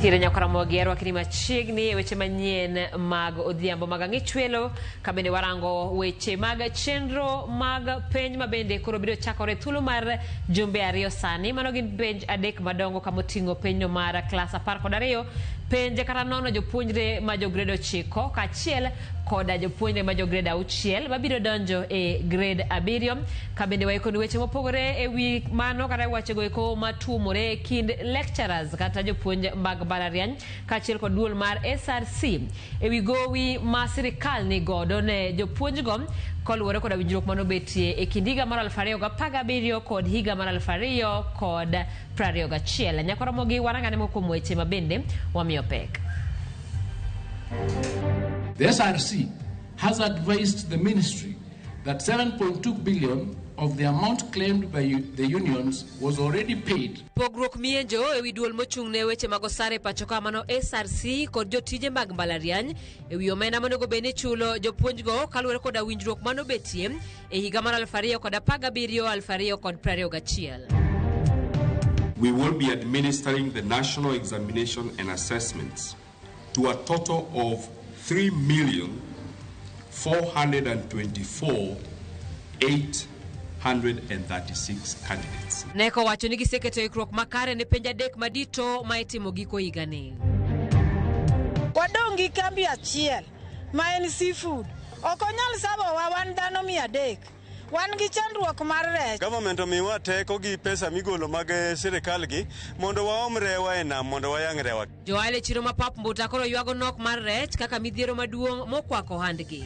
Hire Nyakaramogi arwakni machiegni e weche manyien mag odhiambo mag ang'ichwelo ka bende warango weche mag chenro mag penj ma bende koro biro chakore thuolo mar jumbe 2 sani. Mano gin penj 3 madongo kamoting'o penjno mar klas 12, penj kata nono jopuonjre ma jo grade 9 kaachiel koda jopuonjre ma jo grade 6 mabiro donjo e grade 7. Ka bende waikoni weche mopogore e wi mano kata wachego eko matuomore e kind lecturers kata jopuonj mag mbalariany kaachiel kod duol mar SRC e wi gowi ma sirikal ni godo ne jopuonjgo koluwore koda winjruok manobetie e kind higa mar 2017 kod higa mar 2021. Nyakoromogi warangane moko kuom weche ma bende wamiyo pek. The SRC has advised the ministry that 7.2 billion of the amount claimed by the unions was already paid. Pogruok mienjo e wi duol mochung' ne weche mag osara e pacho ka mano SRC kod jotije mag mbalariany e wi omenda monego bed ni chulo jopuonjgo kaluwore koda winjruok manobetie e higa mar 2017 2021. We will be administering the national examination and assessments to a total of 3,424,836 candidates. Neko wacho ni giseketo ikruok makare ne penj 3 madito ma itimo giko higani. Wadong' gi kambi achiel ma en seafood. Ok onyal sabowa wan dhano 300. Wan gi chandruok mar rech. Government omiwa teko gi pesa migolo mag sirikal gi mondo waom rewa e nam mondo wayang' rewa. Johala e chiro ma Pap Mbuta koro ywago nok mar rech kaka midhiero maduong' mokwako ohandgi.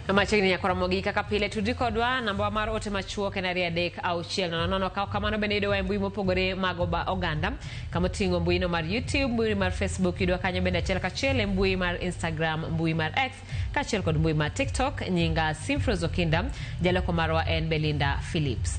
Machiegni Nyakoromogi kaka pile tudri kodwa namba mar ote machuok en 2 3 6 0 0. Ka kamano bende yudowa e mbui mopogore mag oganda kamoting'o mbui no mar YouTube, mbui mar Facebook, yudwa kanyo bende achiel kachiel e mbui mar Instagram, mbui mar X kaachiel kod mbui mar TikTok. Nyinga Simfros Okinda, jaloko marwa en Belinda Phillips.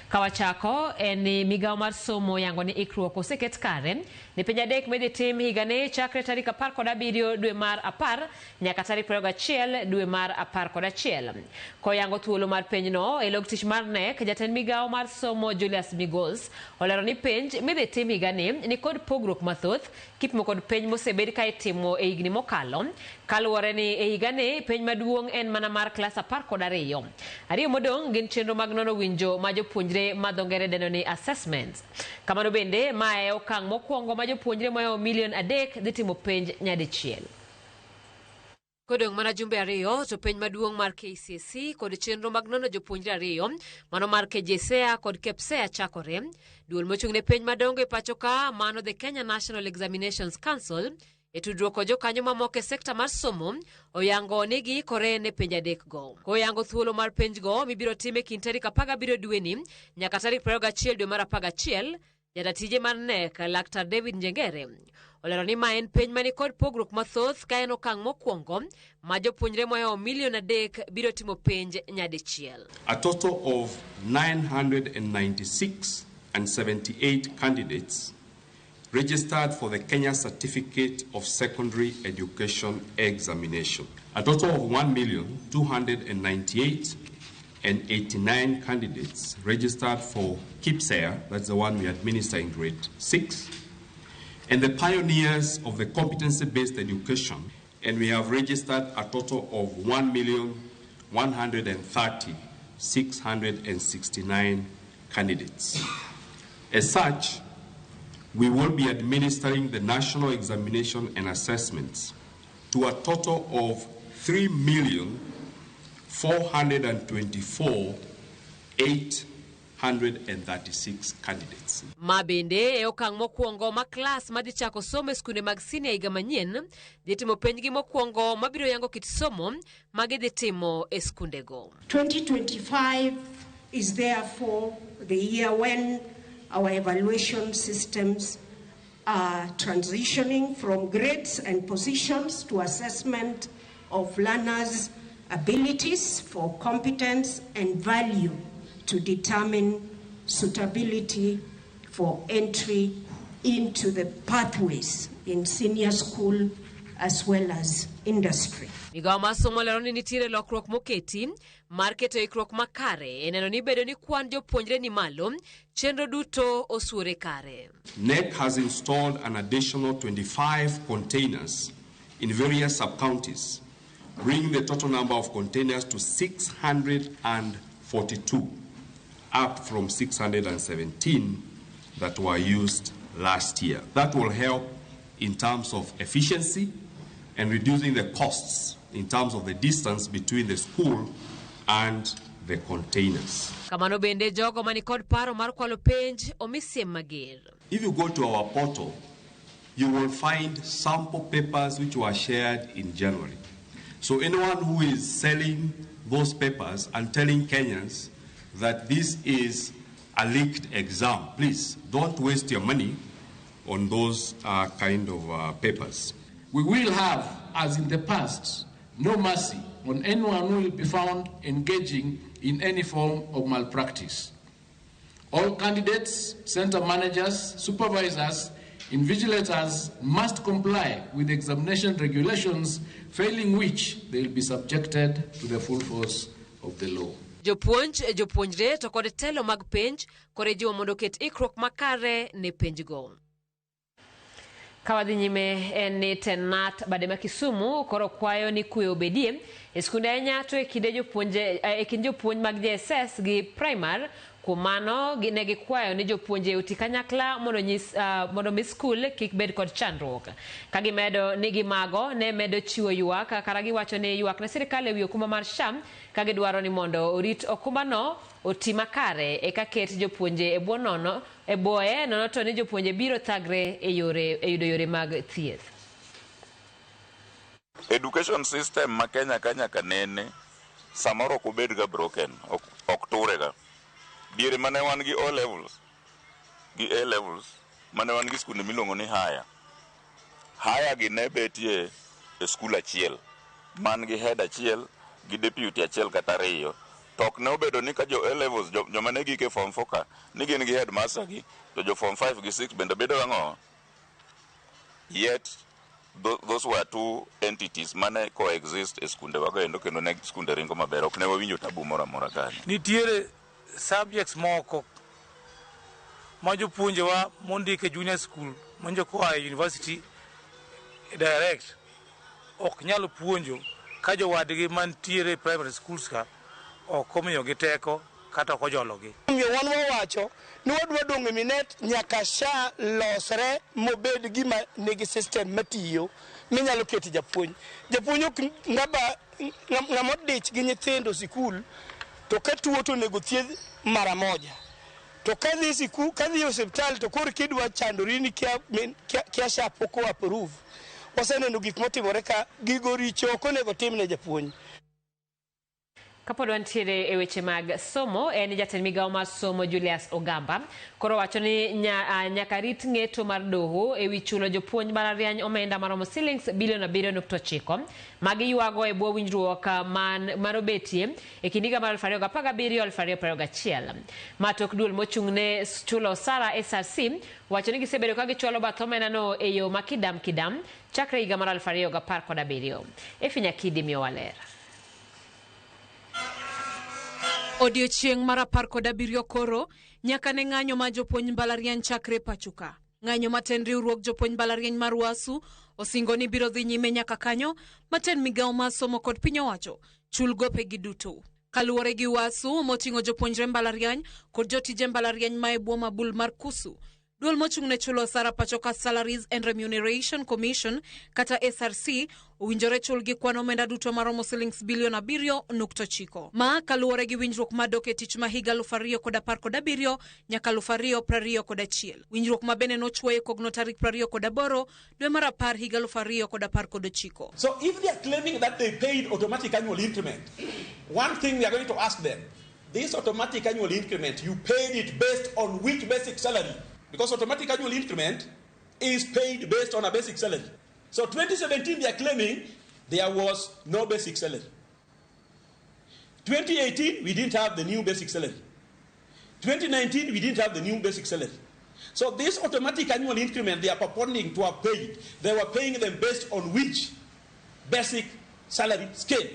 Kawachako en ni migawo mar somo yango ni ikruok oseket kare ne penj 3 midhi tim higani chakre tarik 17 dwe mar 10 nyaka tarik 21 dwe mar 11. Koyango thuolo mar penjno e log tich mar NEC, jatend migawo mar somo Julius Migos olero ni penj midhi tim higani ni kod pogruok mathoth kipimo kod penj mosebed ka itimo e higni mokalo. Kaluwore ni e higani penj maduong' en mana mar klas 12. 2 modong' gin chenro mag nono winjo ma jopuonjre ma dho ngere dendo ni assessments. Kamano bende mae e okang' mokwongo ma jopuonjre mohewo milion 3 dhi timo penj nyadichiel. Kodong' mana jumbe 2 to penj maduong' mar KCSE kod chenro mag nono jopuonjre 2 mano mar KJSEA kod KPSEA chakore. Duol mochung' ne penj madongo e pacho ka mano the Kenya National Examinations Council e tudruok kod jokanyo mamoko e sekta mar somo oyango ni giikore ne penj 3 go. Koyango thuolo mar penj go mibiro tim e kind tarik 17 dweni nyaka tarik 21 dwe mar 11. Jatatije mar NEC Laktar David Njengere olero ni ma en penj mani kod pogruok mathoth ka en okang' mokwongo ma jopuonjre mohewo milion 3 biro timo penj nyadichiel. A total of 996 and 78 candidates registered for the Kenya Certificate of Secondary Education Examination. A total of 1,298,089 candidates registered for KPSEA, that's the one we administer in grade 6, and the pioneers of the competency-based education, and we have registered a total of 1,130,669 candidates. As such, we will be administering the national examination and assessments to a total of 424,836 candidates. Ma bende e okang' mokwongo ma klas madhi chako somo e skunde mag sinia higa manyien dhi timo penjgi mokwongo mabiro yango kit somo ma gidhi timo e skundego. 2025 is therefore the year when our evaluation systems are transitioning from grades and positions to assessment of learners' abilities for competence and value to determine suitability for entry into the pathways in senior school as well as industry. Migawo mar somo lero ni nitiere lokruok moketi mar keto ikruok makare e neno ni bedo ni kwan jopuonjre ni malo, chenro duto osuore kare. KNEC has installed an additional 25 containers in various sub-counties, bringing the total number of containers to 642, up from 617 that were used last year. That will help in terms of efficiency and reducing the costs in terms of the distance between the school and the containers. Kamano bende jogo mani kod paro mar kwalo penj omi siem mager. If you go to our portal, you will find sample papers which were shared in January. So anyone who is selling those papers and telling Kenyans that this is a leaked exam, please don't waste your money on those kind of papers. We will have, as in the past, no mercy on anyone who will be found engaging in any form of malpractice. All candidates, center managers, supervisors, invigilators must comply with examination regulations, failing which they will be subjected to the full force of the law. Jopuonj, jopuonjre to kod telo mag penj koro ijiwo mondo oket ikruok makare ne penjgo. Ka wadhi nyime en ni Tenat bade ma Kisumu koro kwayo ni kwe obedie e skunde ahinya to e kinde jopuonje e kind jopuonj mag JSS gi primar. Kuom mano ne gikwayo ni jopuonje oti kanyakla mondo nyis mondo mi skul kik bed kod chandruok. Ka gimedo ni gimago ne medo chiwo ywak kara giwacho ni ywak ne sirikal ewi okumba mar SHA ka gidwaro ni mondo orit okumbano oti makare eka ket jopuonje e bwo nono e boye nono to ni jopuonje biro thagre e yore e yudo yore mag thieth. Education system ma Kenya ka nyaka nene samoro ok obed ga broken, ok ture ga. Diere mane wan gi O levels gi A levels, mane wan gi skunde miluongo ni higher. Higher gi ne betie e skul achiel man gi head achiel gi deputy achiel kata ariyo. To ok ne obedo ni ka jo A levels joma ne gik e form 4 ka ni gin gi headmaster gi to jo form 5 gi 6 bende bedo ang'o? Yet those were two entities mane coexist e skunde wago endo kendo ne skunde ringo maber, ok ne wawinjo tabu moro amora kanyo. Nitiere subjects moko ma jopuonjewa mondik e junior school monjo koa e university direct ok nyal puonjo ka jowadgi mantiere e primary schools ka ok omiyogi teko kata ok ojologi. Omiyo wan wawacho ni wadwa dong' e minet nyaka SHA losre mobed gima nigi system matiyo minyalo kete japuonj. Japuonj ok ng'ama odich gi nyithindo sikul to ka tuo to onego thiedh mara moja. To ka dhi sikul, ka dhi e osiptal to koro kidwa chandori ni kia SHA pok o approve. Waseneno gik motimore ka gigo richo ok onego tim ne japuonj. Kapod wantiere e weche mag somo, en jatend migawo mar somo Julius Ogamba koro wacho ni nyaka rit ng'eto mar doho ewi chulo jopuonj mbalariany omenda maromo silings bilion 7.9 magiywago e bwo winjruok manobetie e kind higa mar 2017-2021. Ma tok duol mochung' ne chulo osara SRC wacho ni gisebedo ka gichwalo bath omendano e yo ma kidam kidam chakre higa mar 2017. Efi Nyakidi miyowa ler. Odiochieng' mar 17 koro nyaka ne ng'anyo ma jopuonj mbalariany chakre pacho ka. Ng'anyo matend riwruok jopuonj mbalariany mar WASU osingo ni biro dhi nyime nyaka kanyo matend migawo mar somo kod piny owacho chul gopegi duto. Kaluwore gi WASU moting'o jopuonjre mbalariany kod jotije mbalariany ma e bwo mabul mar KUSU, Duol mochung' ne chulo osara pacho ka Salaries and Remuneration Commission kata SRC owinjore chul gi kwan omenda duto maromo silings bilion 7.9. Ma kaluwore gi winjruok madok e tich ma higa 2017 nyaka 2021. Winjruok ma bende nochwoye kogno tarik 28 dwe mar 10 higa 2019. So if they are claiming that they paid automatic annual increment, one thing we are going to ask them, this automatic annual increment, you paid it based on which basic salary? Because automatic annual increment is paid based on a basic salary. So 2017, they are claiming there was no basic salary. 2018, we didn't have the new basic salary. 2019, we didn't have the new basic salary. So this automatic annual increment they are purporting to have paid, they were paying them based on which basic salary scale?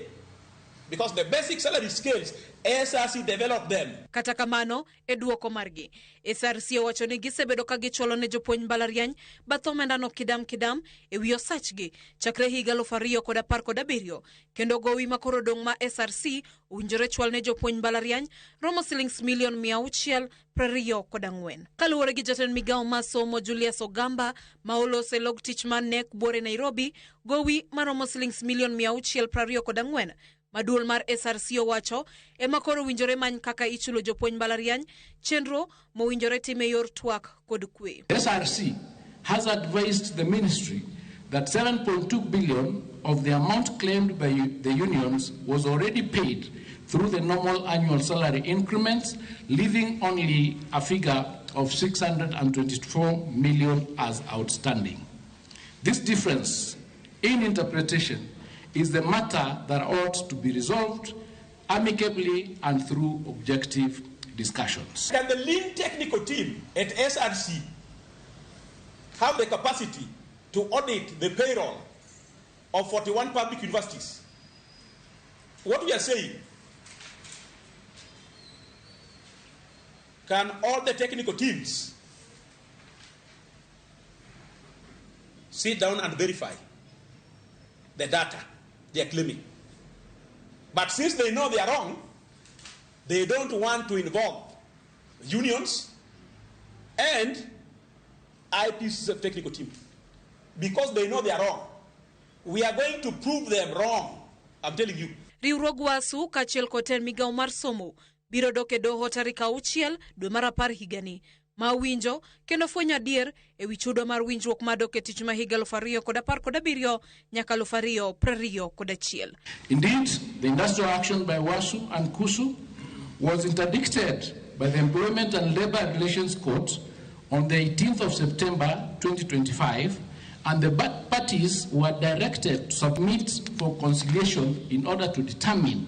Because the basic salary scales, SRC developed them. Kata kamano, e duoko margi, SRC owacho ni gisebedo ka gichulo ne jopuonj mbalariany bath omendano kidam kidam e wi osachgi chakre higa 2017 kendo gowi ma koro dong' ma SRC owinjore chwal ne jopuonj mbalariany romo silings milion 624. Kaluwore gi jatend migawo mar somo Julius Ogamba ma oloso e log tich mar KNEC buore Nairobi, gowi maromo silings milion 624 ma duol mar SRC owacho ema koro owinjore many kaka ichulo jopuonj mbalariany, chenro mowinjore tim e yor twak kod kwe. SRC has advised the ministry that 7.2 billion of the amount claimed by the unions was already paid through the normal annual salary increments, leaving only a figure of 624 million as outstanding. This difference in interpretation is the matter that ought to be resolved amicably and through objective discussions. Can the lean technical team at SRC have the capacity to audit the payroll of 41 public universities? What we are saying, can all the technical teams sit down and verify the data they are claiming? But since they know they are wrong, they don't want to involve unions and IPCC technical team because they know they are wrong. We are going to prove them wrong, I'm telling you. Riwruog WASU kaachiel kod tend migawo mar somo biro dok e doho tarik 6 dwe mar 10 higani ma winjo kendo fwenyo adier e wi chudo mar winjruok madok e tich ma higa 2017 nyaka 2021. Indeed, the industrial action by WASU and KUSU was interdicted by the Employment and Labor Relations Court on the 18th of September 2025, and the parties were directed to submit for conciliation in order to determine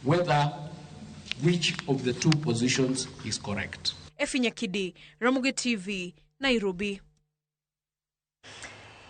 whether which of the two positions is correct. Efinya Kidi, Ramogi TV, Nairobi.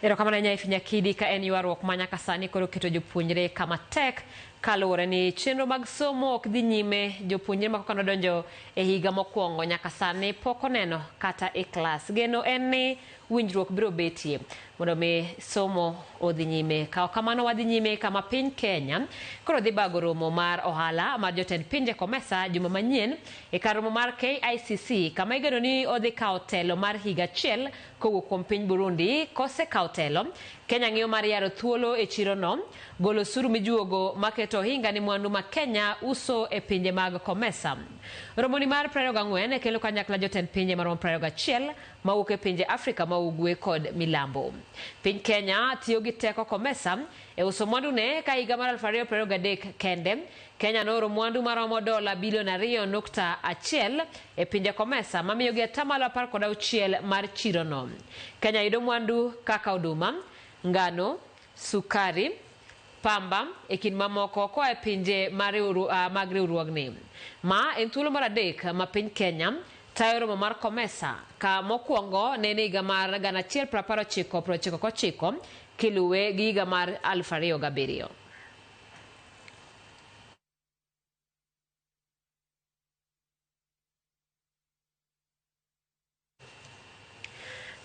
Erokamano ahinya Efinya Kidi ka en ywaruok ma nyaka sani koro keto jopuonjre kama tek kaluwore ni chenro mag somo ok dhi nyime. Jopuonjre ma koka nodonjo e higa mokwongo nyaka sani pok oneno kata e klas. Geno en ni winjruok biro betie mondo mi somo odhi nyime. Ka kamano wadhi nyime kama piny Kenya koro dhi bago romo mar ohala mar jotend pinje COMESA juma manyien e kar romo mar KICC kama igeno ni odhi kawo telo mar higa achiel kowuok kuom piny Burundi. Kosekawo telo, Kenya ng'iyo mar yaro thuolo e chirono, golo osuru mijuogo maketo ohinga ni mwandu ma Kenya uso e pinje mag COMESA. Romoni mar 24 kelo kanyakla jotend pinje maromo 21 mawuok e pinje Afrika ma Ugwe kod Milambo. Piny Kenya tiyo gi teko COMESA e uso mwandu ne ka higa mar 2023 kende. Kenya nooro mwandu maromo dola bilion 2.1 e pinje COMESA mamiyogi atamalo 16 mar chirono. Kenya yudo mwandu kaka oduma, ngano, sukari, pamba e kind mamoko koa e pinje mag riwruogni. Ma en thuolo mar 3 ma piny Kenya tayo romo mar COMESA ka mokwongo ne en higa mar 1999 kiluwe gi higa mar 2007.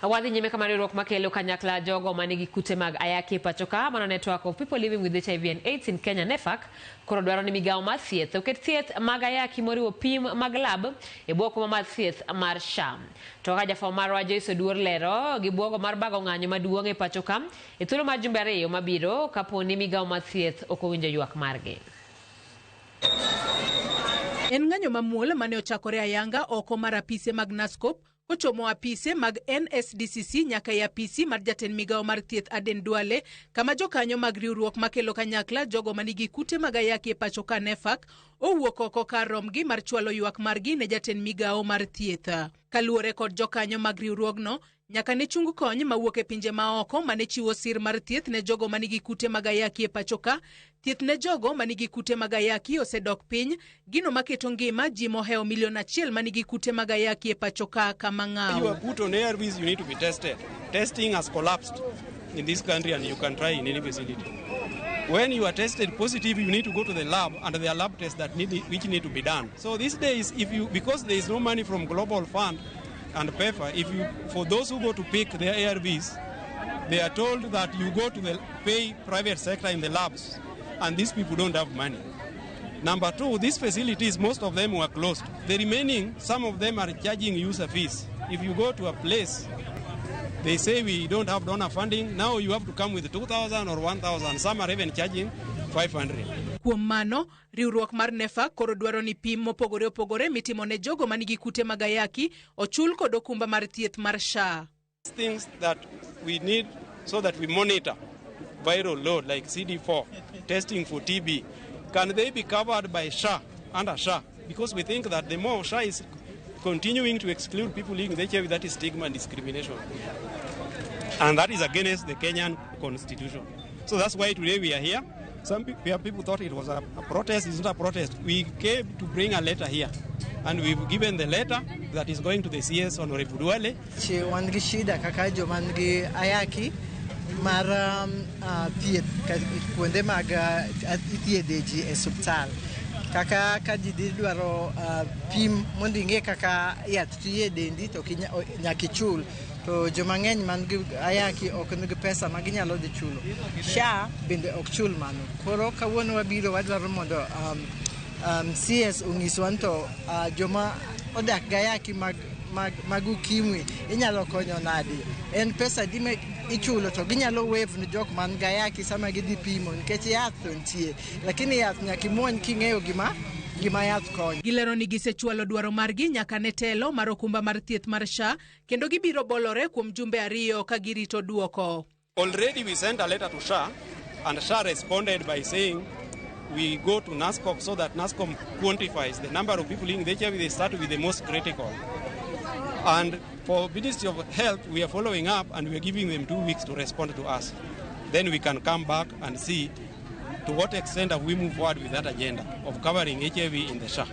Wadhi nyime kama riwruok makelo kanyakla jogo manigi kute mag ayaki e pacho ka, mano Network of People Living with HIV and AIDS in Kenya, NEPHAK, koro dwaro ni migawo mar thieth oket thieth mag ayaki moriwo pim mag lab e bwo okumba mar thieth mar SHA. To kaka jafwambo marwa Joyce Oduor lero, gibuogo mar bago ng'anyo maduong' e pacho ka e thuolo mar jumbe 2 mabiro kapo ni migawo mar thieth ok owinjo ywak margi. En ng'anyo mamuol mane ochakore ayanga oko mar apise mag NASCOP kochomo apise mag NSDCC nyaka e apisi mar jatend migawo mar thieth Aden Duale, kama jokanyo mag riwruok makelo kanyakla jogo manigi kute mag ayaki e pacho ka NEPHAK owuok oko kar romgi mar chwalo ywak margi ne jatend migawo mar thieth. Kaluwore kod jokanyo mag riwruogno, nyaka ne chung kony mawuok e pinje maoko mane chiwo sir mar thieth ne jogo manigi kute mag ayaki e pacho ka, thieth ne jogo manigi kute mag ayaki osedok piny, gino maketo ngima ji mohewo milion 1 manigi kute mag ayaki e pacho ka kama ng'aw. You are put on ARVs, you need to be tested. Testing has collapsed in this country and you can try in any facility. When you are tested positive, you need to go to the lab, and there are lab tests that which need to be done. So these days, because there is no money from Global Fund and PEPFAR, for those who go to pick their ARVs, they are told that you go to the pay private sector in the labs, and these people don't have money. Number two, these facilities, most of them were closed. The remaining, some of them are charging user fees. If you go to a place, they say we don't have donor funding. Now you have to come with 2,000 or 1,000. Some are even charging 500. Kuom mano, riwruok mar NEPHAK koro dwaro ni pim mopogore opogore mitimo ne jogo manigi kute mag ayaki ochul kod okumba mar thieth mar SHA. Things that we need so that we monitor viral load like CD4, testing for TB, can they be covered by SHA, under SHA? Because we think that the more SHA is continuing to exclude people living with HIV, that is stigma and discrimination. And that is against the Kenyan constitution. So that's why today we are here. Some people thought it was a protest. It's not a protest. We came to bring a letter here. And we've given the letter that is going to the CS Honorable Duale. Wan gi shida kaka joma nigi ayaki mar thieth kuonde mag ithiedhe ji e osiptal. Kaka ka ji dhi dwaro pim mondo ing'e kaka yath tiyo e dendi to nyaka ichul. To joma ng'eny man gi ayaki ok nigi pesa ma ginyalo dhi chulo. SHA bende ok chul mano. Koro kawuono wabiro wadwaro mondo CS onyiswa ni to joma odak gi ayaki mag ukimwi inyalo konyo nadi. En pesa di ichulo to ginyalo waive ne jok man gi ayaki sama gidhi pimo nikech yath to nitie. Lakini yath nyaka imuony king'eyo gima yath konyo. Gilero ni gisechwalo dwaro margi nyaka ne telo mar okumba mar thieth mar SHA kendo gibiro bolore kuom jumbe 2 ka girito duoko. Already we sent a letter to SHA and SHA responded by saying we go to NASCOP so that NASCOP quantifies the number of people living with HIV. They start with the most critical. And for Ministry of Health, we are following up and we are giving them 2 weeks to respond to us. Then we can come back and see to what extent have we moved forward with that agenda of covering HIV in the SHA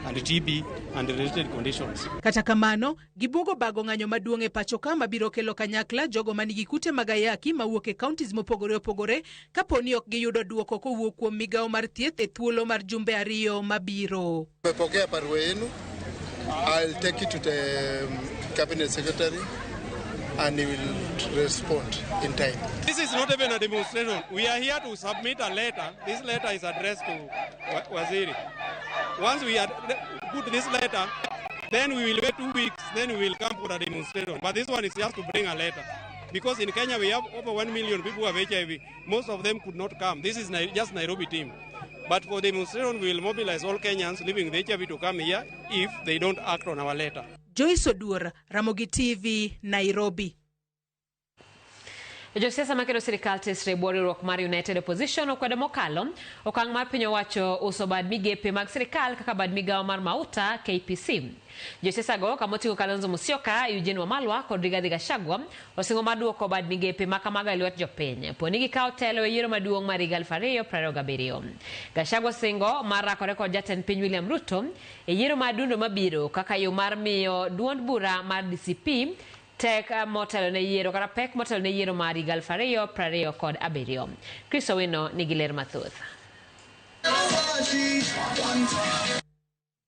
and TB and related conditions. Kata kamano, gibuogo bago ng'anyo maduong' e pacho ka mabiro kelo kanyakla jogo manigi kute mag ayaki mawuok e counties mopogore opogore kapo ni ok giyudo duoko kowuok kuom migawo mar thieth e thuolo mar jumbe 2 mabiro. Tumepokea barua yenu. I'll take it to the cabinet secretary and he will respond in time. This is not even a demonstration. We are here to submit a letter. This letter is addressed to Waziri. Once we had put this letter, then we will wait 2 weeks, then we will come for a demonstration. But this one is just to bring a letter. Because in Kenya we have over 1 million people who have HIV. Most of them could not come. This is just Nairobi team. But for demonstration, we will mobilize all Kenyans living with HIV to come here if they don't act on our letter. Joyce Oduor, Ramogi TV, Nairobi. Josiasa makedo sirikal tesre bwo riwruok mar United Opposition okwedo mokalo okang' mar piny owacho uso bad migepe mag sirikal kaka bad migawo mar mauta KPC. Josiasa go kamoting'o Kalonzo Musyoka, Eugene Wamalwa kod Rigathi Gachagua osingo mar duoko bad migepe ma kamago e lwet jopiny po ni gikawo telo e yiero maduong' mar higa 2027. Gachagua osingo mar rakore kod jatend piny William Ruto e yiero mar dundo mabiro kaka yo mar miyo duond bura mar DCP tek motelo ne yiero kata pek motelo ne yiero mar higa 2027. Chris Owino nigi ler mathoth.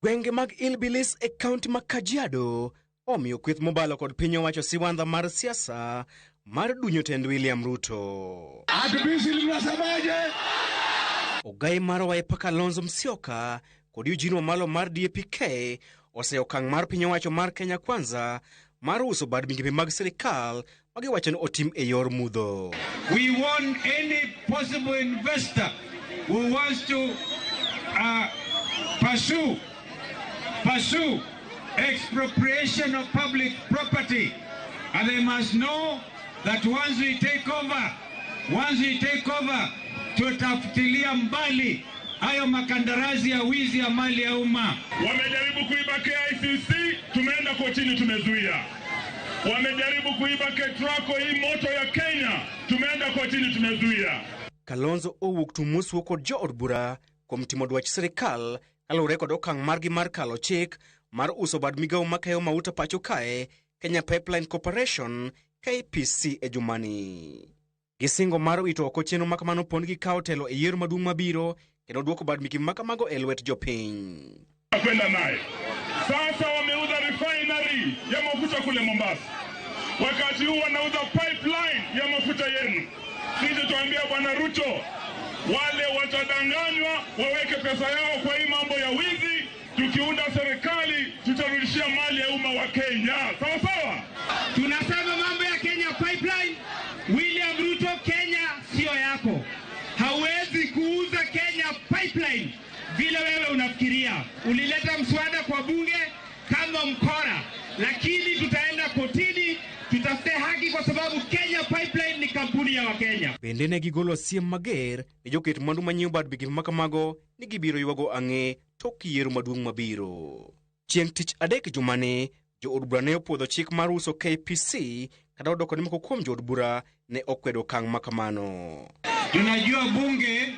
Gwenge mag Ilbilis e kaunti ma Kajiado omiyo kweth mobalo kod piny owacho siwandha mar siasa mar dunyo tend William Ruto. Ogai mar Wiper Kalonzo Musyoka kod Eugene Wamalwa mar DAP-K oseyo okang' mar piny owacho mar Kenya Kwanza mar uso bad migepe mag sirikal ma giwacho ni otim e yor mudho. We want any possible investor who wants to pursue expropriation of public property, and they must know that once we take over, tutafutilia mbali hayo makandarasi ya wizi ya mali ya umma. Wamejaribu kuiba KICC, tumeenda kotini tumezuia. Wamejaribu kuiba KETRACO, hii moto ya Kenya, tumeenda kotini tumezuia. Kalonzo owuok tung' mos kod jood bura kuom timo dwach sirikal kaluwore kod okang' margi mar kalo chik mar uso bad migawo makayo mauta pacho kae Kenya Pipeline Corporation KPC e jumani. Gisingo mar wito oko chenro makamano pond gi kawo telo e yiero maduong' mabiro kendo duoko bad migepe makamago e lwet jopiny. Kwenda naye. Sasa wameuza refinery ya mafuta kule Mombasa. Wakati huu wanauza pipeline ya mafuta yenu. Sisi tuambia Bwana Ruto, wale watadanganywa waweke pesa yao kwa hii mambo ya wizi. Tukiunda serikali tutarudishia mali ya umma wa Kenya. Sawa sawa? Tunasema mambo ya Kenya Pipeline, William Ruto, Kenya sio yako. Hauwezi kuuza Kenya Pipeline vile wewe unafikiria. Ulileta mswada kwa bunge kama mkora, lakini tutaenda kotini tutafute haki kwa sababu Kenya Pipeline ni kampuni ya Wakenya. Bende ne gigolo siem mager ne joket mwandu manyiewo bad migepe makamago ni gibiro ywago ang'e tok yiero maduong' mabiro. Chieng' tich adek jumani, jood bura ne opuodho chik mar uso KPC kata odoko ni moko kuom jood bura ne okwedo okang' makamano. Tunajua bunge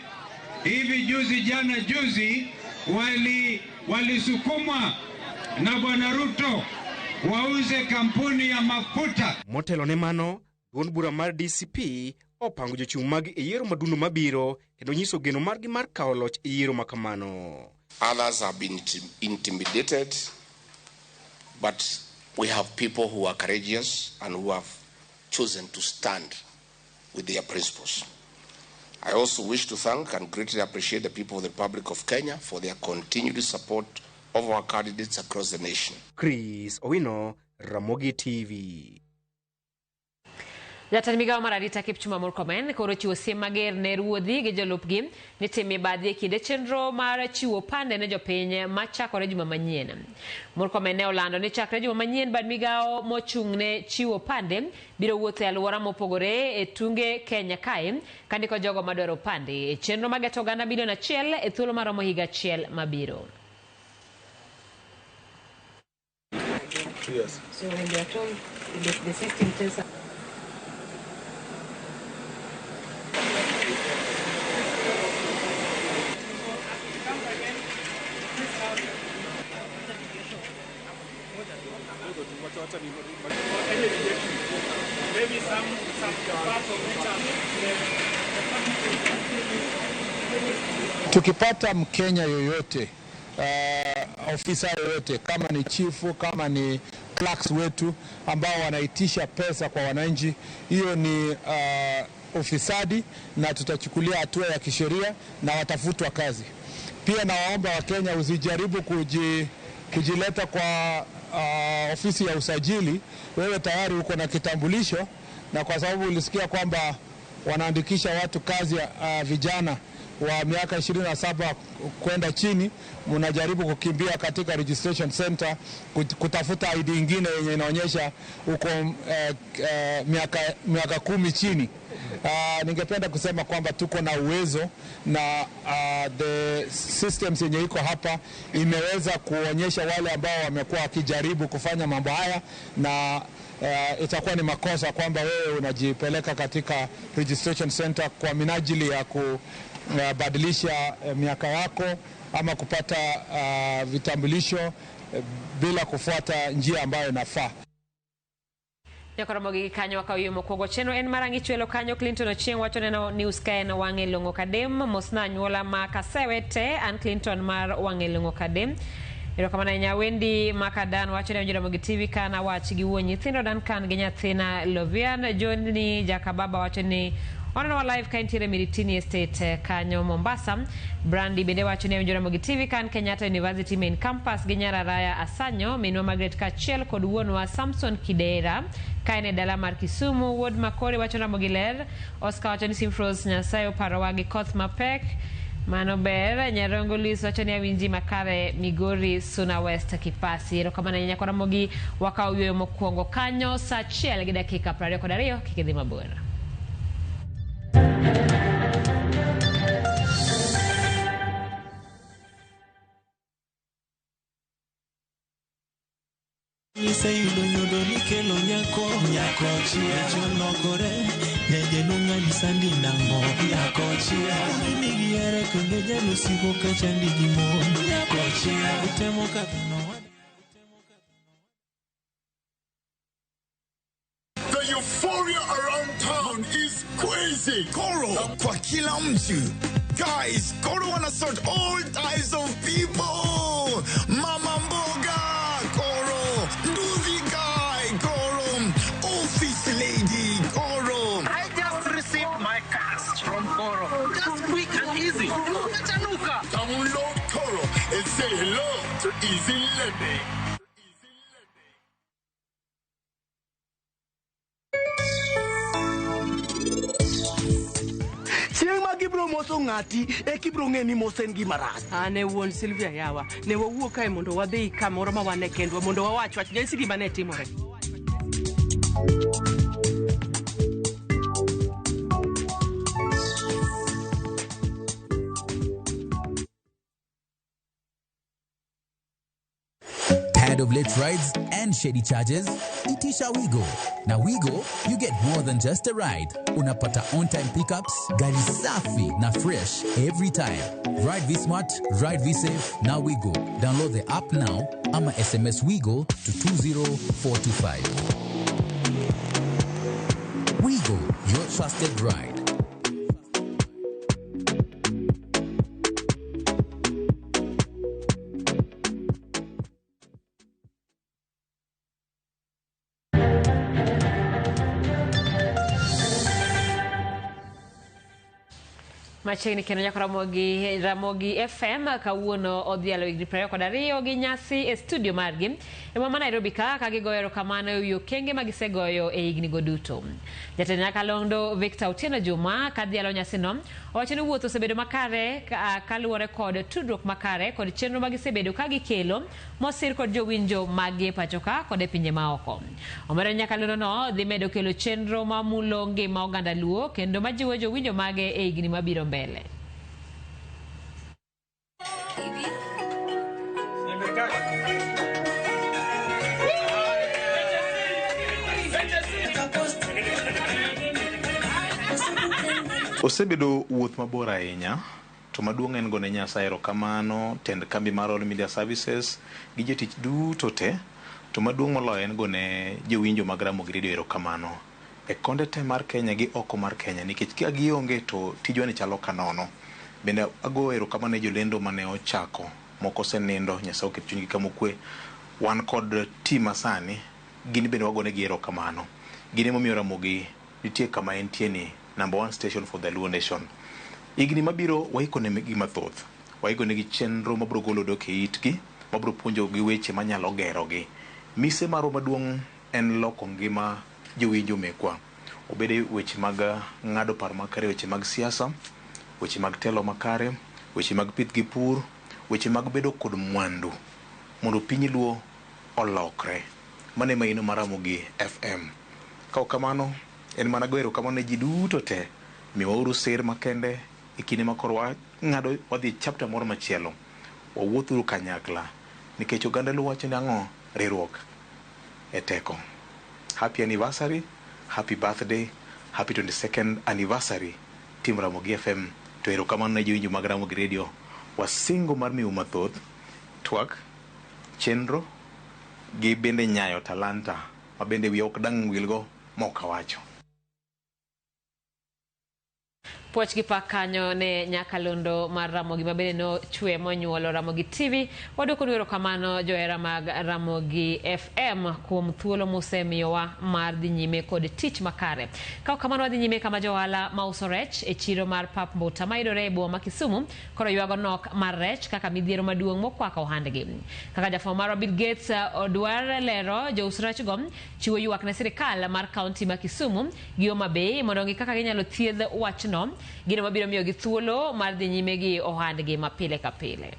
hivi juzi jana juzi walisukumwa na Bwana Ruto wauze kampuni ya mafuta. Motelo ne mano, duond bura mar DCP opango jochung' mag e yiero madundo mabiro kendo nyiso geno margi mar kawo loch e yiero makamano. Others have been intimidated, but we have people who are courageous and who have chosen to stand with their principles. I also wish to thank and greatly appreciate the people of the Republic of Kenya for their continued support of our candidates across the nation. Chris Owino, Ramogi TV. Jatend migawo mar arita Kipchumba Murkomen koro chiwo siem mager ne ruodhi gi jolupgi ni tim mibadhi e kinde chenro mar chiwo pande ne jopiny machakore juma manyien. Murkomen ne olando ni chakre juma manyien bad migawo mochung' ne chiwo pande biro wuotho e alwora mopogore e tunge Kenya kae kandiko jogo madwaro pande e chenro mageto oganda bilion 1 e thuolo maromo higa 1 mabiro. So when they are told, the system tells us. Tukipata Mkenya yoyote, ofisa yoyote, kama ni chifu, kama ni clerks wetu ambao wanaitisha pesa kwa wananchi, hiyo ni ufisadi na tutachukulia hatua ya kisheria na watafutwa kazi. Pia nawaomba Wakenya usijaribu kujileta kwa ofisi ya usajili. Wewe tayari uko na kitambulisho, na kwa sababu ulisikia kwamba wanaandikisha watu kazi vijana wa miaka 27 kwenda chini, mnajaribu kukimbia katika registration center kutafuta ID nyingine yenye inaonyesha uko miaka 10 chini. Ningependa kusema kwamba tuko na uwezo na the systems yenye iko hapa imeweza kuonyesha wale ambao wamekuwa wakijaribu kufanya mambo haya, na itakuwa ni makosa kwamba wewe unajipeleka katika registration center kwa minajili ya kubadilisha miaka yako ama kupata vitambulisho bila kufuata njia ambayo inafaa. Nyakoromogi kanyo wakawiyo mokwongo chenro en mar ang'ichwelo kanyo Clinton Ochieng wacho neno news ka en wang'e long'o kadem mosna anyuola ma Kasewe te an Clinton mar wang'e long'o kadem. Erokamano ahinya Wendy Makadan wacho ni Ramogi TV kana wach gi wuon nyithindo Duncan gi nyathina Lovian. Johnny Jakababa wacho ni onenowa live ka entiere Miritini Estate kanyo Mombasa. Brandy bende wacho ni Ramogi TV kan Kenyatta University Main Campus gi Nyararaya Asanyo, minwa Margaret kaachiel kod wuonwa Samson Kidera ka en e dala mar Kisumu. Wuod Makori wacho Ramogi ler. Oscar wacho ni Simfros Nyasaye oparowa gi koth mapek. Mano ber. Nyarongo Luis wacho ni awinji makare Migori Suna West Kipasi. Erokamano ahinya kwa Ramogi wakawo yueyo mokwongo kanyo saa 1:22 kik idhi mabor. Iseyudo nyodo nikelo nyako nyako chia cholokore nyajaluong' ng'ani sandi nang'o nyako chia nigi here kendo jalusigo kachandi gi mon nyako chia utemo kadho The euphoria around town is crazy. Koro kwa kila mtu. Guys, Koro wanna sort all types of people. Mama mboga, Koro. Nduthi guy, Koro. Office lady, Koro. I just received my cash from Koro. Just quick and easy. Chanuka. Download Koro and say hello to easy lending. Chieng' ma gibiro moso ng'ati e kibiro ng'e ni mos en gima rach. An e wuon Sylvia yawa. Ne wawuok kae mondo wadhi kamoro ma wan e kendwa mondo wawach wach nyisi gima ne timore. Tired of late rides and shady charges? Itisha Wigo. Now Wigo, you get more than just a ride. Unapata on-time pickups, gari safi na fresh every time. Ride V-Smart, ride V-Safe, now Wigo. Download the app now ama SMS Wigo to 20425. Wigo, your trusted ride. Machiegni kendo nyaka Ramogi FM kawuono odhialo higni 22 gi nyasi e studio margi e boma ma Nairobi ka gigoyo erokamano ewi okenge ma gisegoyo e higni go duto. Jatend nyakalondo Victor Otieno Juma kadhialo nyasino owacho ni wuoth osebedo makare kaluwore kod tudruok makare kod chenro ma gisebedo ka gikelo mosir kod jowinjo maggi e pacho ka kod e pinje maoko. Omedo ni nyakalondo no dhi medo kelo chenro mamulo ngima oganda Luo kendo majiwo jowinjo mage e higni mabiro mbele. Osebedo wuoth mabor ahinya, to maduong' en gone Nyasaye erokamano, tend kambi mar All Media Services gi jotich duto te, to maduong' moloyo en gone jowinjo mag Ramogi Radio erokamano e konde te mar Kenya gi oko mar Kenya, nikech ka gionge to tijwa ni chalo ka nono. Bende ago erokamano ne jolendo mane ochako, moko osenindo, Nyasaye oket chunygi kama okwe. Wan kod team masani, gin bende wagonegi erokamano. Gin emomiyo Ramogi nitie kama entie ni, number one station for the Luo Nation. Higni mabiro waikonegi mathoth. Waikonegi chenro mabiro golo dok e itgi, mabiro puonjogi weche manyalo gerogi. Mise marwa maduong' en loko ngima jowinjo mekwa. Obed weche mag ng'ado paro makare, weche mag siasa, weche mag telo makare, weche mag pith gi pur, weche mag bedo kod mwandu mondo piny Luo olokre. Mano e maino mar Ramogi FM. Ka ok kamano, en mana goyo erokamano ne ji duto te. Miwauru sir makende e kinde ma koro wang'ado wadhi e chapter moro machielo. Wawuothuru kanyakla nikech oganda Luo wacho ni ang'o? Riwruok e teko. Happy anniversary, happy birthday, happy 22nd anniversary team Ramogi FM. To erokamano ne jowinjo mag Ramogi Radio. Wasingo mar miu mathoth, twak, chenro gi bende nyayo talanta ma bende wiya ok dang' wilgo mok awacho. Puoch gi pak kanyo ne nyakalondo mar Ramogi mabende nochwe monyuolo Ramogi TV. Waduoko erokamano johera mag Ramogi FM kuom thuolo musemiyowa mar dhi nyime kod tich makare. Ka ok kamano wadhi nyime kama jo ohala mauso rech e chiro mar Pap Mbuta mayudore e boma ma Kisumu koro ywago nok mar rech kaka midhiero maduong' mokwako ohandgi. Kaka jafwambo marwa Bill Gates odwar lero jous rech go chiwo ywak ne sirikal mar kaunti ma Kisumu gi Homa Bay mondo ong'i kaka ginyalo thiedh wachno, gino mabiro miyogi thuolo mar dhi nyime gi ohandgi ma pile ka pile.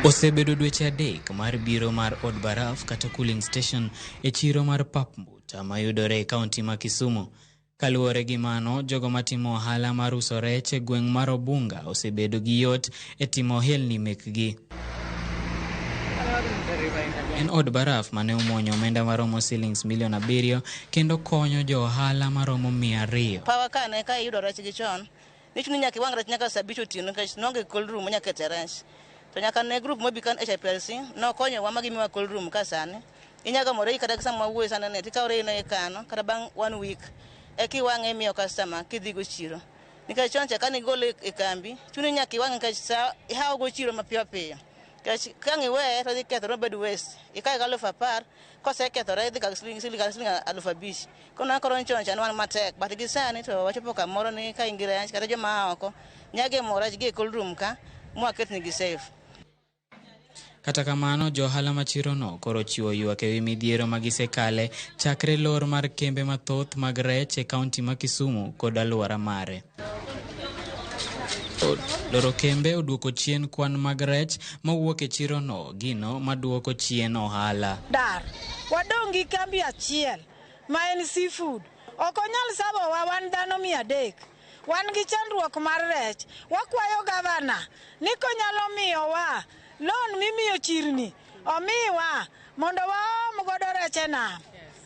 Osebedo dweche 3 mar biro mar od baraf kata cooling station e chiro mar Pap Mbuta mayudore e kaunti ma Kisumu. Kaluwore gi mano, jogo matimo ohala mar uso rech e gweng' mar Obunga osebedo gi yot e timo ohelni mekgi. En od baraf mane omuonyo omenda maromo silings milion 7 kendo konyo jo ohala maromo 200. Pawa ka ne ka iyudo rech gi chon, nichuno ni nyaka iwang' rech nyaka saa 5 otieno nikech nonge cold room manyaka kete rech. To nyaka ne group mobi kan HIPLC nokonyowa ma gimiwa cold room ka sani. Inyalo gamo rei kata sama wawuoyo sani ni tikawo rei no ikano kata bang' 1 week eka iwang'e imiyo customer kidhigo chiro. Nikech chon cha kane igole e kambi, chuni nyaka iwang'e nikech sa ihawo go chiro mapiyo piyo. Nikech ka ang' iweye to odhi kethore mobed waste. Ikawe gi 10,000, kosekethore idhi kawo siling 5,000. Koro koro chon cha ne wan matek, but gi sani to wachopo kamoro ni ka in gi rech kata joma a oko nyalo gemo rech gi e cold room ka mwaketnegi safe. Kata kamano, jo ohala ma chirono koro chiwo ywak ewi midhiero ma gisekale chakre lor mar kembe mathoth mag rech e kaunti ma Kisumu kod alwora mare. Loro kembe oduoko chien kwan mag rech mawuok e chirono, gino maduoko chien ohala. Dar, wadong' gi kambi achiel ma en seafood. Ok onyal sabowa wan dhano 300. Wan gi chandruok mar rech. Wakwayo gavana ni konyalo miyowa loan mimiyo chirni, omiwa mondo waom godo rech e nam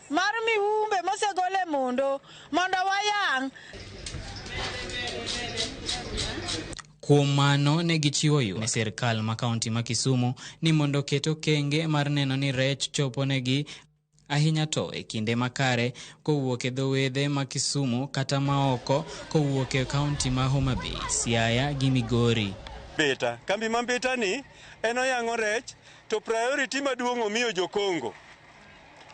mar miumbe mosegol e mondo mondo wayang'. Kuom mano ne gichiwo ywak ne sirkal ma kaunti ma Kisumu ni mondo oket okenge mar neno ni rech chopo negi ahinya to e kinde makare kowuok e dho wedhe ma Kisumu kata ma oko kowuok e kaunti ma Homa Bay, Siaya gi Migori. Mbita, kambi ma Mbita ni en oyang'o rech to priority maduong' omiyo jo-Kongo.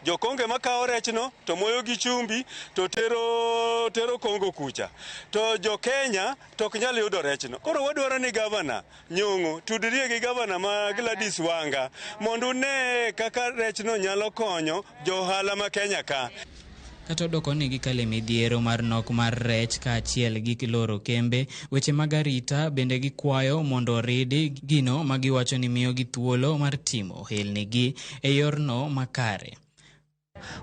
Jo-Kongo ema kawo rechno to moyo gi chumbi to tero Kongo kucha. To jo-Kenya to ok nyal yudo rechno. Koro wadwaro ni gavana Nyong'o tudrie gi gavana ma Gladys Wanga mondo une kaka rechno nyalo konyo jo ohala ma Kenya ka. Kata odoko ni gikale midhiero mar nok mar rech kaachiel gi loro kembe, weche mag arita bende gikwayo mondo oridi gino ma giwacho ni miyogi thuolo mar timo ohelnigi e yorno makare.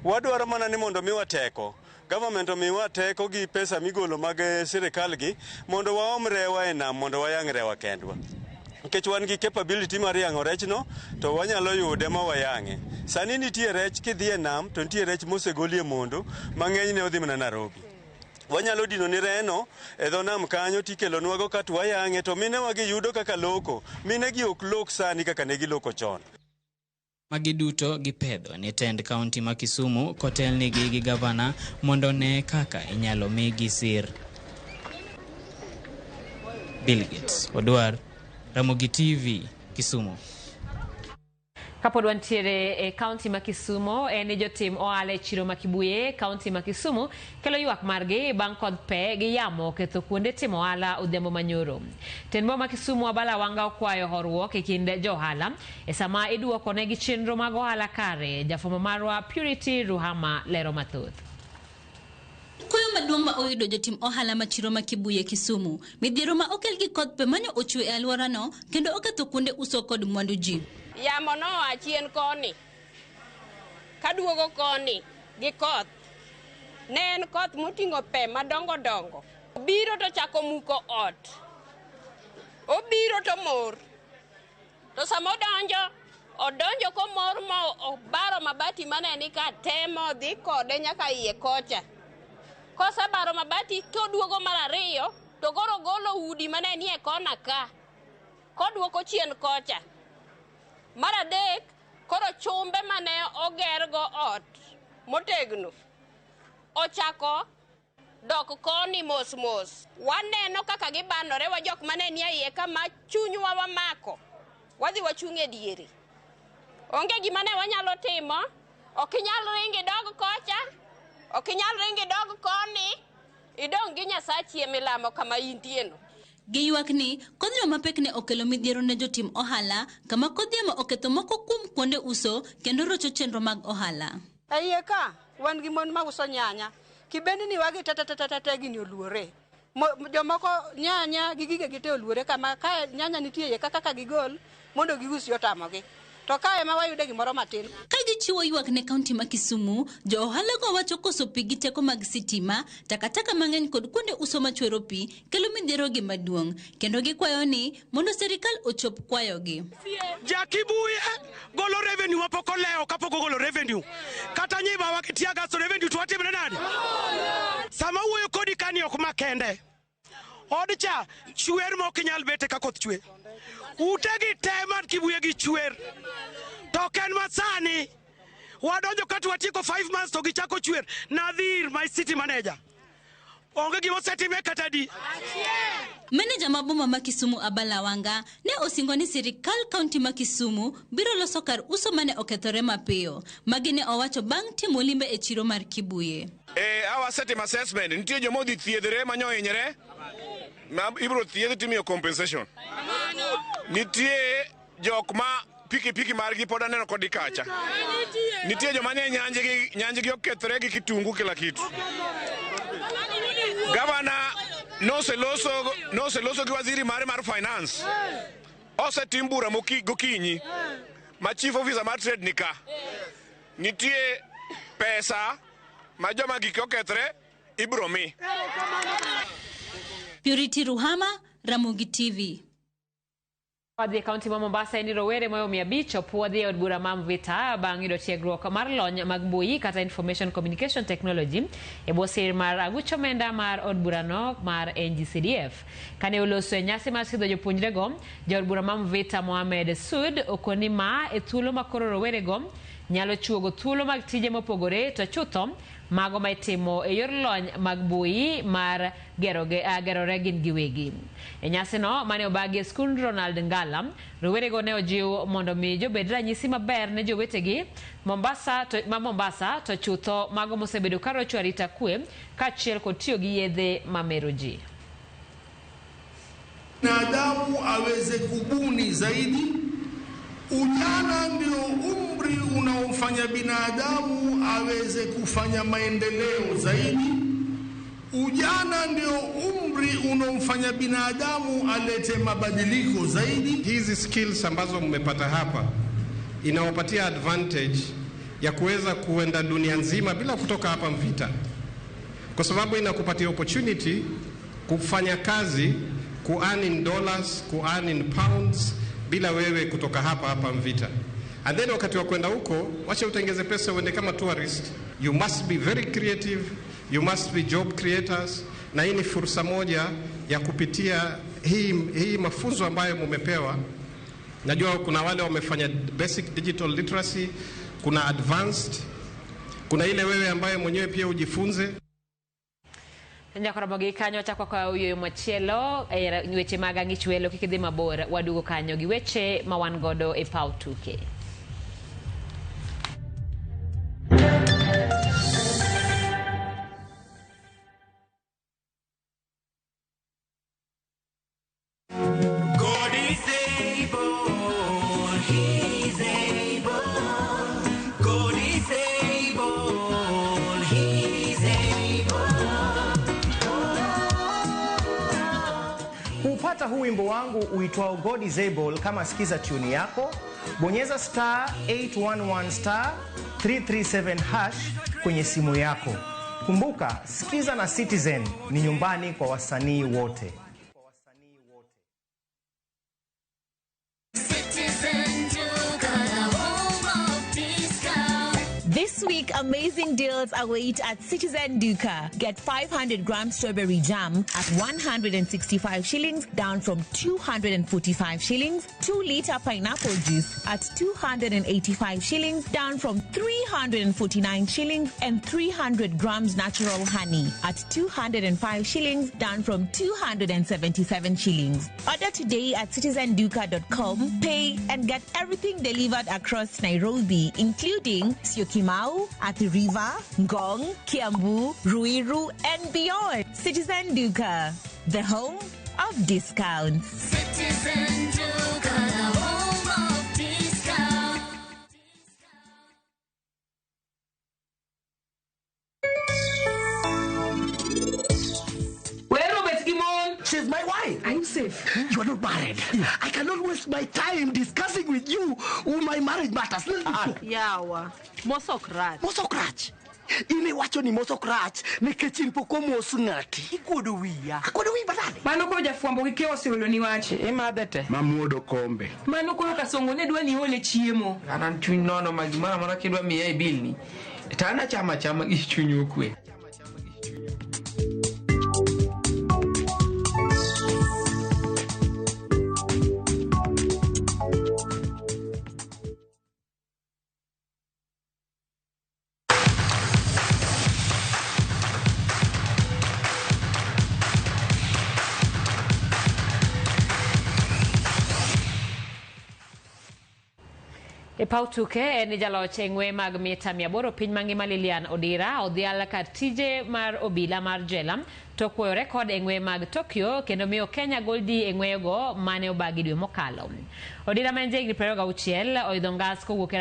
Wadwaro mana ni mondo miwa teko. Government omiwa teko gi pesa migolo mag sirikal gi mondo waom rewa e nam mondo wayang' rewa kendwa. Nikech wan gi capability mar yang'o rechno to wanyalo yude ma wayang'e. Sani nitie rech kidhi e nam to nitie rech mosegolie mondo mang'eny ne odhi mana Nairobi. Wanyalo dino ni reno e dho nam kanyo tikelonwago kato wayang'e to minewa gi yudo kaka loko. Mine gi ok lok sani kaka ne giloko chon. Magi duto gipedho ne tend kaunti ma Kisumu kotelnigi gi gavana mondo ne kaka inyalo migi sir. Bill Gates Odwar, Ramogi TV, Kisumu. Kapod wantiere e kaunti ma Kisumu, en ni jotim ohala e chiro ma Kibuye, kaunti ma Kisumu, kelo ywak margi bang' kodh pe gi yamo ketho kuonde timo ohala odhiambo manyoro. Tend boma ma Kisumu Abala Wanga okwayo horuok e kind jo ohala e sama iduoko negi chenro mag ohala kare. Jafwambo marwa Purity Ruhama lero mathoth. Koyo maduong' ma oyudo jotim ohala ma chiro ma Kibuye Kisumu, midhiero ma okel gi kodh pe manyo ochwe e alworano kendo oketho kuonde uso kod mwandu ji. Yamo noa chien koni, kaduogo koni gi koth. Ne en koth moting'o pe madongo dongo. Obiro to chako muko ot. Obiro to mor. To sama odonjo, odonjo komor ma obaro mabati mane ni ka temo dhi kode nyaka iye kocha. Kosebaro mabati toduogo mar ariyo to koro golo udi mane nie kona ka. Koduoko chien kocha. Mar adek, koro chumbe mane ogergo ot motegno ochako dok koni mos mos. Waneno kaka gibanore wa jok mane nie iye kama chunywa wamako. Wadhi wachung' e diere. Onge gima ne wanyalo timo. Ok inyal ringo idog kocha, ok inyal ringo idog koni, idong' gi Nyasachi emilamo kama intieno. Giywak ni kodhno mapek ne okelo midhiero ne jotim ohala kama kodh yamo oketho moko kuom kuonde uso kendo rocho chenro mag ohala. E iye ka wan gi mon mauso nyanya, kibendni wagi te te te te gini oluore. Jomoko nyanya gi gigegi te oluore kama ka nyanya nitie iye ka kaka gigol mondo giusi otamogi. To kae ema wayude gimoro matin. Ka gichiwo ywak ne kaunti ma Kisumu, jo ohala go wacho koso pi gi teko mag sitima, takataka mang'eny kod kuonde uso machwero pi kelo midhiero gi maduong', kendo gikwayo ni mondo sirikal ochop kwayogi. Jakibuye golo revenue mapok olewo kapok ogolo revenue. Kata nyibawa gi tear gas to revenue to watimne nade? Sama wuoyo kodi kani ok makende. Od cha chwer ma ok inyal bete ka koth chwe. Utegi te man Kibuye gi chwer. To ok en masani. Wadonjo kata watieko 5 months to gichako chwer. Nadhir, my city manager. Onge gima osetime kata di. Meneja ma boma ma Kisumu Abala Wanga ne osingo ni sirikal kaunti ma Kisumu biro loso kar uso mane okethore mapiyo. Magi ne owacho bang' timo limbe e chiro mar Kibuye. E awasetimo assessment, nitie joma odhi thiedhre manyo hinyre, ma ibiro thiedh timiyo compensation. Nitie jok ma pikipiki margi pod aneno kodi kacha. Nitie joma ne nyanjgi okethre gi kitungu kila kitu. Gavana noseloso gi waziri mare mar finance. Osetim bura gokinyi ma chief officer mar trade nika. Nitie pesa ma joma gike okethre ibiro mi. Purity Ruhama, Ramogi TV. Wadhi e kaunti ma Mombasa en ni rowere moyo 500 opuodhi e od bura ma Mvita bang' yudo tiegruok mar lony mag mbui kata Information Communication Technology e bwo sir mar aguch omenda mar od burano mar NGCDF. Kane oloso e nyasi mar sidho jopuonjrego, jaod bura ma Mvita Mohamed Sud okoni ma e thuolo ma koro rowerego nyalo chuogo thuolo mag tije mopogore to chutho mago ma itimo e yor lony mag mbui mar gerore gin giwegi. E nyasino mane obagi e skund Ronald Ngala, rowerego ne ojiw mondo mi jobed ranyisi maber ne jowetegi Mombasa to chutho mago mosebedo ka rocho arita kwe kaachiel kod tiyo gi yedhe mamero ji. Binadamu aweze kubuni zaidi. Ujana ndio umri unaomfanya binadamu aweze kufanya maendeleo zaidi. Ujana ndio umri unaomfanya binadamu alete mabadiliko zaidi. Hizi skills ambazo mmepata hapa inawapatia advantage ya kuweza kuenda dunia nzima bila kutoka hapa Mvita, kwa sababu inakupatia opportunity kufanya kazi, ku earn in dollars, ku earn in pounds bila wewe kutoka hapa Mvita. And then wakati wa kwenda huko, wacha utengeze pesa uende kama tourist. You must be very creative, you must be job creators. Na hii ni fursa moja ya kupitia hii mafunzo ambayo mumepewa. Najua kuna wale wamefanya basic digital literacy, kuna advanced, kuna ile wewe ambaye mwenyewe pia ujifunze. Nyakoromogi kanyo chako kwa uyo machielo weche mag ang'ich welo kik idhi mabor wadugo kanyo gi weche ma wan godo e paw tuke. God is able, He's able. God is able, He's able. Kupata huu wimbo wangu uitwao God is Able, kama sikiza tune yako, bonyeza star 811 star 337 hash kwenye simu yako. Kumbuka, sikiza na Citizen ni nyumbani kwa wasanii wote. This week, amazing deals await at Citizen Duka. Get 500 gram strawberry jam at 165 shillings, down from 245 shillings. 2 liter pineapple juice at 285 shillings, down from 349 shillings. And 300 grams natural honey at 205 shillings, down from 277 shillings. Order today at citizenduka.com, pay and get everything delivered across Nairobi, including Syokimau, Athi River, Ngong, Kiambu, Ruiru, and beyond. Citizen Duka, the home of discounts. Citizen Duka, the home of discount. Where Robert Gimon? She's my wife. Are you safe? You are not married. I cannot waste my time discussing with you my marriage matters. Let's go. Yawa. Moso ok rach. Moso ok rach. In iwacho ni moso ok rach nikech in pok omos ng'ati. Ikuodo wiya. Akuodo wiyi manade? Mano koro jafwambo gi keyo oseoloni wach. Imadhe te. Mamuodo kombe. Mano koro kasongo ne dwa ni iole chiemo. An an chuny nono ma gimoro amora kidwa miya e bil ni. To an achamo achama gi chuny okwe. E paw tuke en ni jaloch e ng'we mag mita 800 piny mangima Lilian Odira odhial kar tije mar obila mar jela to kwoyo rekod e ng'we mag Tokyo kendo miyo Kenya goldi e ng'weyego mane obagi dwe mokalo. Odira ma en jahigni 26 oidho ngas kowuok e